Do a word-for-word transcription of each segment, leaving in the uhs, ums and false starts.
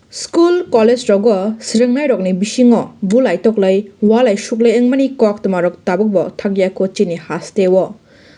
School, college rogo swrwngnairokni bisingo bulai toklai, walai suklai wngmani koktwmarok tabukbo thakya kho chini hasteo.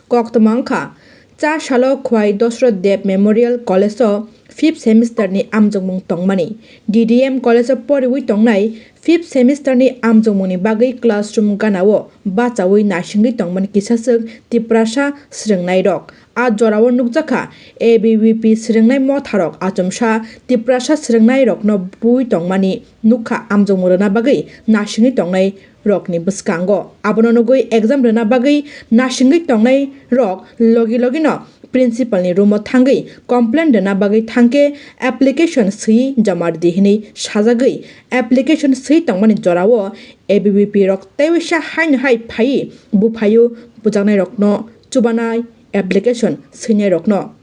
Koktwma wngkha, cha salo Khwai Dosroth Deb Memorial College-o fifth semester-ni amjokmung tongmani. D D M college-o poriwi tongnai fifth semester-ni amjokmungni bagwi classroom gana-o bachaui naisingwi tongmani kisaswk Tiprasa swrwngnairok. A jorao nukjakha A B V P swrwngnai motharok achomsa Tiprasa swrwngnairokno bui tongmani nukha amjokmung rwna bagwi naisingwi tongnairokni bwskango. Abono nugwi exam rwna bagwi naisingwi tongnairok logi logino principalni roomo thangwi complain rwna bagwi thangkhe application swiwi joma rwdi hinwi sajagwi application swi tongmani jorao A B V P rok teiwisa haino hai phaiwi buphaio bujaknairokno chubanai application swinairokno.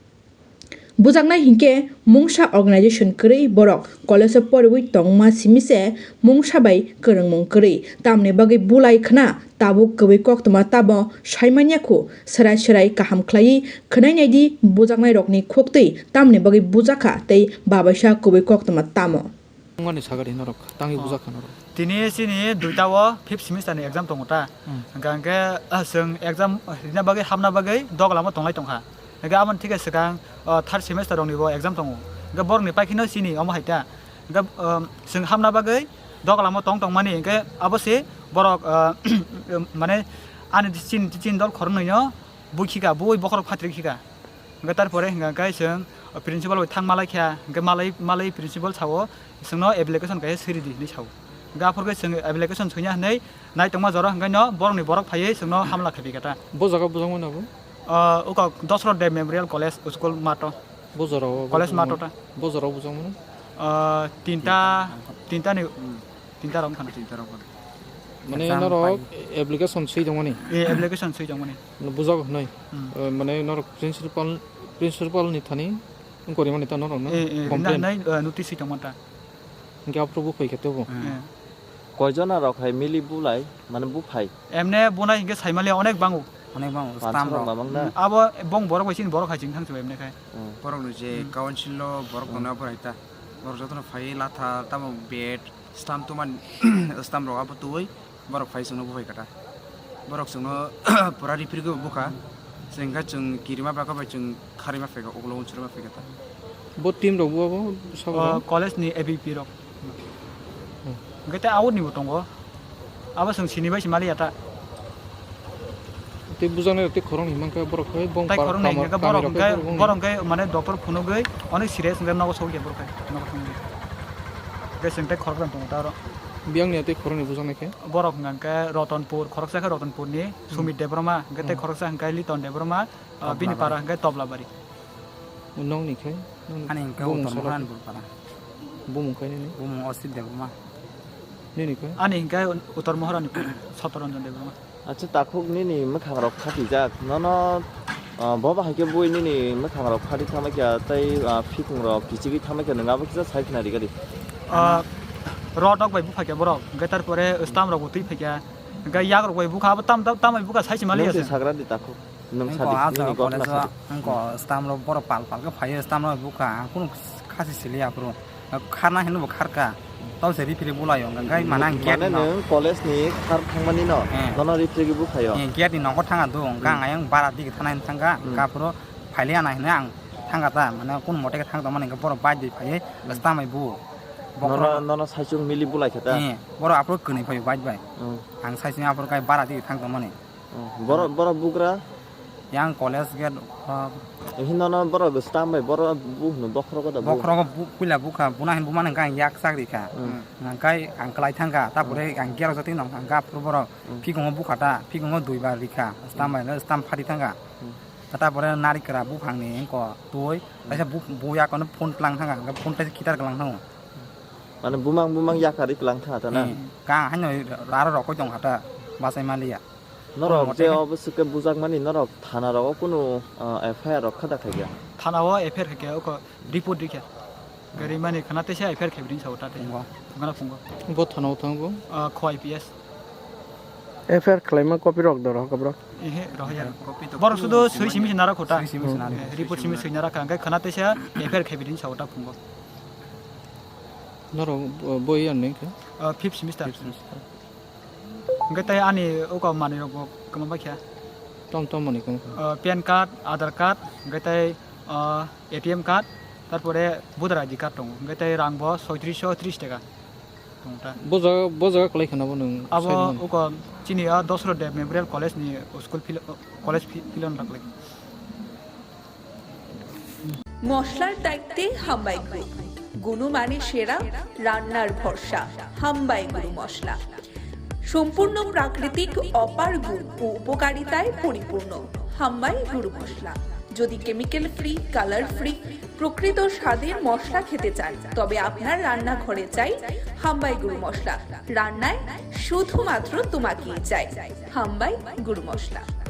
Bujaknai hinkhe mungsa organization kwrwi borok college-o poriwi tongma simi se mungsa bai kwrwngmung kwrwi. Tamni bagwi bulai khna tabuk kwbwi koktwma tamo saimanya khu, swrai swrai kaham khlaiwi khwnai naidi bujaknairokni khuktwi tamni bagwi bujakha tei babaisa kwbwi koktwma tamo. Wngmani sagari norok, tangwi Oh. bujak kha norok. Tini chini duita o fifth semester ni exam tongo ta. Hmm. Hingka hingke, ah, chwng exam rina bagwi, hapna bagwi doglamo tonglai tongkha. Hingke aboni thike swkang, ah, third semester rokni bo exam tongo. Hingke borokni paikhe no chini omo hai ta. Hingke, um, chwng hapna bagwi doglamo tong tongmani hingke abo se borok, ah, mane ani chini, chini dol khoroknwi no bui khika, bui bokhorok phatri khika. Hingke tarpore hingka hingke chwng principal bai thang malai kha, hingke malai, malai principal sao, chwngno application kaisa swi ridi hinwi sao. Hingke aphuru khe chwng application swina hinwi nai tongma jora hingke no borokni borok phaiwi chwngno hamla khaiphi kha ta. Bo jaga bujak mano bo? Ah, uko Dosrot Deb Memorial College School mato. Bo jora o College bujak mato mano? Ta. Bo jora o bujak mano? Ah, tinta, tinta ni, tinta rok wngkha na. Tinta rok wngkha na. Mane exam norok pai. Application swi tongmani? Eh, application swi tongmani. Mane bujak hinwi. Hmm. Eh, mane norok principal, principal ni thani wngkori mani ta norok no? Eh, eh, complain. Hinna hinwi, eh, notice swi tongmani ta. Hingke aphuru buphai khe tebo. Eh. Koijona rok hai mili bulai, mane buphai? Emne bunai hingke saimaliya onek bango. Onek bango, Pansuk stam rok rok. Mamang na? Hmm, abo bong borok bai chini borok hai chini thang chubai emne khai. Hmm. Borok ni je Hmm. council lo borok Hmm. tongna borok hai ta. Borok jotono phai latha tamo bed, stam tuman, stam rok abo twi. Borok phai chwngno buphai kha ta. Borok chwngno pura ripri khe bukha. Chwng khe chwng kirima bwkha bai chwng kharima phaikha, ulo unsuri ma phaikha ta. Bo team rok bo abo sabo? O, college ni A B P rok. Hmm. Hwnkhe tei out ni bo tongo. Abo chwng sini bai se mali ya ta. Tei bujaknai rok tei khoroknwi himkha borok hai bong Tai par khoroknwi kama-, hingkha kami borok rok hingkha, hai borok borok hingkha mane doctor phunugwi onek serious hingkha nogo sogwi ya borok hai, nogo thangwi. Hingkhe chwng tei khoroknwi tongo ta oro. Biyang ni tei khoroknwi bujaknai khe? Borok hwnka hwnkhe Rotonpur, khoroksa khe Rotonpur ni Hmm. Sumit Debbarma, hwnkhe tei Hmm. khoroksa hwnkhe Liton Debbarma, ah, bini Toblabari. Para hwnkhe Toblabari. Nokni khe? Ani hwnkhe bumung Uttor salo Moharani khe? Burpara. Bumung khe nini? Bumung Osit Debbarma. Nini khe? Ani hwnkhe Uttor Moharani Sotoranjan Debbarma. Acha takhuk nini mwkhang rok phatijak. Nono, ah, bobo hai khe bui nini mwkhang rok phati thangma khe tei, ah, phikhung rok kichigwi thangma khe nwng abo kisa sai khna rigadi. Ah, rod rok bai bupha khe borok, hwnkhe tarpore stam rok bo twi phaikha, hwnkhe yak rok bai bukha, abo tam, tam, tam bai bukha sai se mali Nwng se ase. Sagra di takhuk. Nwng Wngkho sadi, ah nini jaga gotma college-o, sadi. Wngkho stamrok borok pal pal khe phaio, stamrok bukha, ang kunu khasi siliya aphuru. Kharna hinwi bo kharkha. Tau se ripri bulaio, hwnkha khe mane ang gate Mane no. Nwng college ni khar thangmani no, Eh. Nono ripri khe bukhaio. Eh, gate ni nogo thanga do, hwnkha Hmm. ang ayang bara digi thana hinwi thangkha, Hmm. hwnkha aphuru phailiya na hinwi ang thangkha ta, mane kunu mote khe thang tongmani hwnkha borok bike bai phaiwi Hmm. stambai bu. Nono, Bokhorok nono saichung mili bulai khe ta? Eh, borok aphuru kwnwi phaio bike bai. Hmm. Ang saichung aphuru khe bara digi thang tongmani. Oh, borok, borok bugra? Yang college gate, uh, Hino no borok stam bai borok bu hino bokhorogo da bu. Bokhorogo bu, puila bukha, buna hin bumani hwnkha ang yak chak rikha. Hmm. Hwnkhe ang kwlai thangkha, tapore Hmm. ang gate o jotoi nong thangkha, aphuru borok Hmm. Phigongo bukha ta, phigongo duibar rikha, stam Hmm. bai no stam phari thangkha. Hmm. Tapore narikra buphangni wngko twi, Hmm. kaisa bu, bu yakono phone tlang thangkha, hwnkhe phone kaisa khitar kwlang thango. Mane bumang bumang yakari kwlang thangkha ta na? Hmm. Kang haino raro rokoi tongkha ta, bachai maliya. Norok Kono je mote obo swkhe bujakmani norok thana rogo kunu, ah, F I R rok kha da khaikha? Thana o F I R khaikha, oko report rikha. Gari mani khana teisa F I R khaibri sao ta teisa. Phungo. Phungana phungo. Bo thana o thango? Ah, Khowai P S. F I R khlaima copy rok do rohor bro? Ehe, rohor ya. Copy to Borok phungo sudo swi simi simi se nara khota. Swi simi se nara. Eh, report simi swi nara kha, hwnkhe khana teisa F I R khaibri sao ta phungo. Norok bo- boi ano wngkha? Ah, fifth semester. Fifth semester. Hwnkhe tei ani uko manwi rok bo kwma bai kha? Tom tom manwi kwma kha. Ah, pan card, Aadhaar card, hwnkhe tei, ah, A T M card, tarpore voter I D card tongo. Hwnkhe tei rang bo soitrish tris taka tongo ta. Bo jaga, bo jaga kwlai khana bo nwng side mano? Abo uko chini a Dasarath Deb Memorial College ni school fil-, college fi-, field-o raklai. মশলার দায়িত্বে হাম্বাই গ্রুপ। গুণমানে সেরা, রান্নার ভরসা। হাম্বাই গুরু মশলা। সম্পূর্ণ প্রাকৃতিক অপার গুণ ও উপকারিতায় পরিপূর্ণ। হাম্বাই গুরু মশলা। যদি কেমিক্যাল ফ্রি, কালার ফ্রি, প্রকৃত স্বাদের মশলা খেতে চান, তবে আপনার রান্নাঘরে চাই হাম্বাই গুরু মশলা। রান্নায় শুধুমাত্র তোমাকেই চাই হাম্বাই গুরু মশলা।